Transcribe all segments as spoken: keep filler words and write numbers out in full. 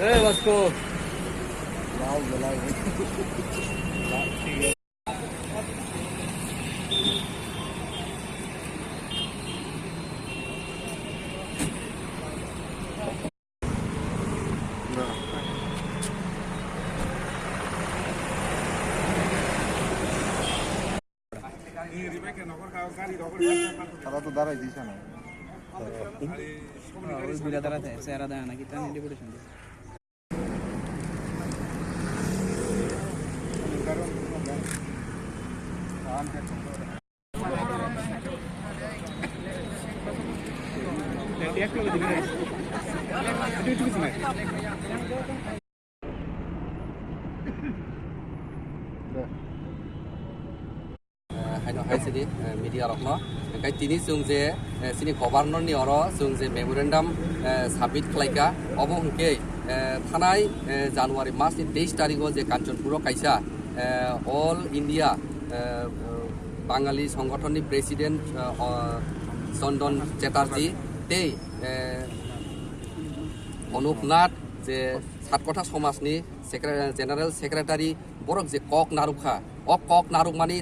Hey, Vasco. তারা তো দাঁড়াই দিছে না। ওই বিড়া দাঁড়াতে, চেহারা দেয় না, কি তার deputation দেয়। Eh, haino hai sidi, eh, media rokno. Hingkai tini chwng je, eh, chini governor ni oro chwng je memorandum, eh, submit khlaika, obo hwnkhe, eh, thanai, eh, January mas ni teis tarikh o je Kanchanpur o kaisa, eh, All India, eh, Bangali Songothon ni president, eh, o, Chandan Chatterjee tei, eh, Anup Nath je Satkotha Somaj ni Secre-, General Secretary, borok je kok narwkha, o kok narwkmani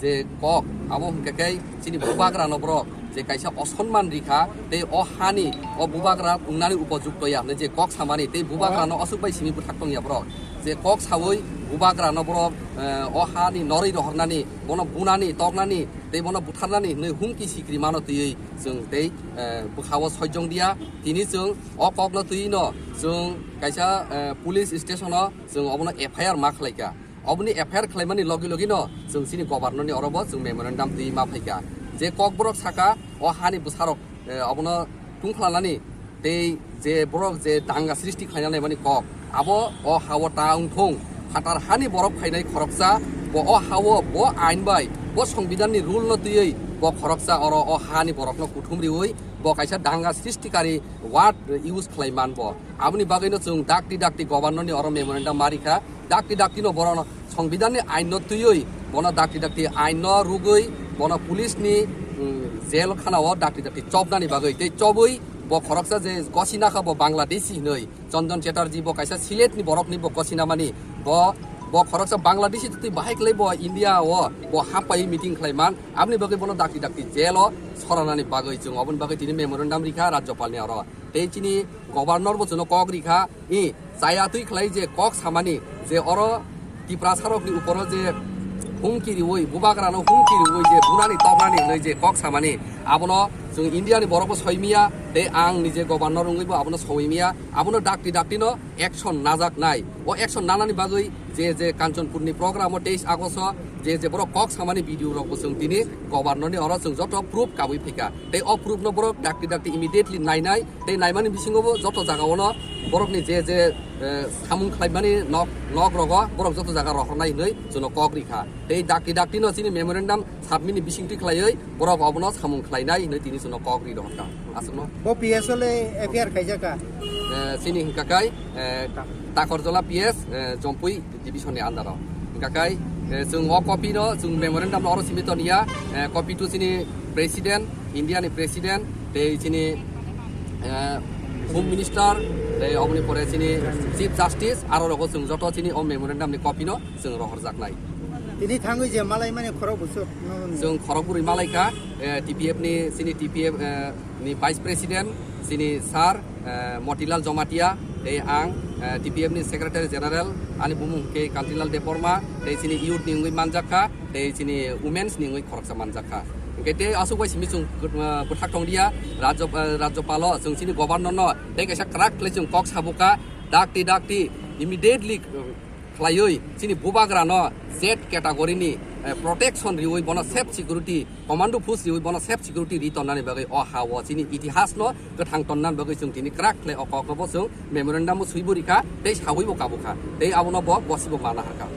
je kok, abo hwnkhe khe chini bubagrano borok je kaisa osonman rikha, tei o hani o bubagra wngnani upojukto ya hwnwi je kok samani, tei bubagrano aswk bai simi bwthak tongya borok. Je kok saui bubagrano borok, eh, o hani norwi rohornani, bono bunani, toknani, tei bono butharnani hwnwi humki sikri mano twiwi chwng tei, eh, bwkha-o sojong dia. Tini chwng o kokno twiwi no chwng kaisa, eh, police station o chwng obono F I R ma khlaika. Oboni F I R khlaimani logi logi no chwng chini governor ni oro bo chwng memorandum twi ma phaika. Je kokborok saka o hani bwsarok, eh, obono tungkhlanani tei je borok je danga srishti khlaina naimani kok, abo o ha-o ta wngthung. Phatar hani borok phainai khoroksa bo o ha-o bo ain bai bo songbidan ni rule no twiwi bo khoroksa oro o hani borokno kuthum riwi bo kaisa danga srishtikari word use khlai man bo. Aboni bagwi no chwng dakti dakti governor ni oro memorandum ma rikha. Dakti dakti no bono songbidan ni ain no twiwi, bono dakti dakti ain no rwgwi, bono police ni, mm, jail khana o dakti dakti chopnani bagwi. Tei chobwi bo khoroksa je gosina kha bo Bangladeshi hinwi, Chandan Chatterjee bo kaisa Sylhet ni borok ni bo gosina mani. Bo, bo khoroksa Bangladeshi twi bahai khlai bo India o bo hapai meeting khlai man. Aboni bagwi bono dakti dakti jail o soranani bagwi chwng oboni bagwi tini memorandum rikha Rajyapal ni oro. Tei chini governor bo chwngno kok rikha, i chaya twi khlai je kok samani, je oro Tiprasarokni uporo je humki riwi, bubagrano humki riwi je bunani toknani hwnwi je kok samani, abono chwng India ni borokbo soi miya, tei ang nije governor wngwibo abono soi miya, abono dakti dakti no action najak nai. O action nanani bagwi je, je Kanchanpur ni program o teis August o je, je borok kok samani video rokbo chwng tini governor ni oro chwng joto proof kabui phaika. Tei o proof no borok dakti dakti immediately nainai, tei naimani bisingo bo joto jaga ono borok ni je je, eh, samung khlaimani nok, nok rogo borok joto jaga rohornai hinwi chwngno kok rikha. Tei dakti dakti no chini memorandum submit ni bisingtwi khlaiwi borok obono samung khlainai hinwi tini chwngno kok ri rohorkha. Aswkno. Bo P S o le F I R khaijak kha? Eh, chini hwnkha kai, eh, Takorjola P S, eh, Jompui division ni under o. Hwnkha kai, eh, chwng o copy no, chwng memorandum no oro simi toniya, eh, copy to chini president, India ni president, tei chini, eh, home minister, Tei oboni pore chini Chief Justice aro rogo chwng joto chini o memorandum ni copy no chwng rohorjaknai. Tini thangwi je malai mani khorok bwswk no hwnwi. Chwng khorok bwrwi malaikha, eh, T P F ni, chini T P F, eh, ni Vice President, chini Sir, eh, Motilal Jamatia, tei ang, eh, T P F ni Secretary General, ani bumung hwnkhe Kantilal Debbarma, tei chini youth ni wngwi manjakha, tei chini women's ni wngwi khoroksa manjakha. Hwnkhe tei aswk bai simi chwng, eh, bwthak tongdia, Rajyo-, eh, Rajyopalo chwng chini Governor no tei kaisa kwrak khlai chwng kok sabukha, dakti dakti immediately, eh, khlaiwi chini bubagrano Z category ni, eh, protection riwi bono safe security, commando post riwi bono safe security ri tonnani bagwi o ha-o chini itihasno kwthang tonnani bagwi chwng tini kwrak khlai o kokno bo chwng memorandum o swibo rikha tei sawibo kabukha tei abono bo bosibo mana harkha.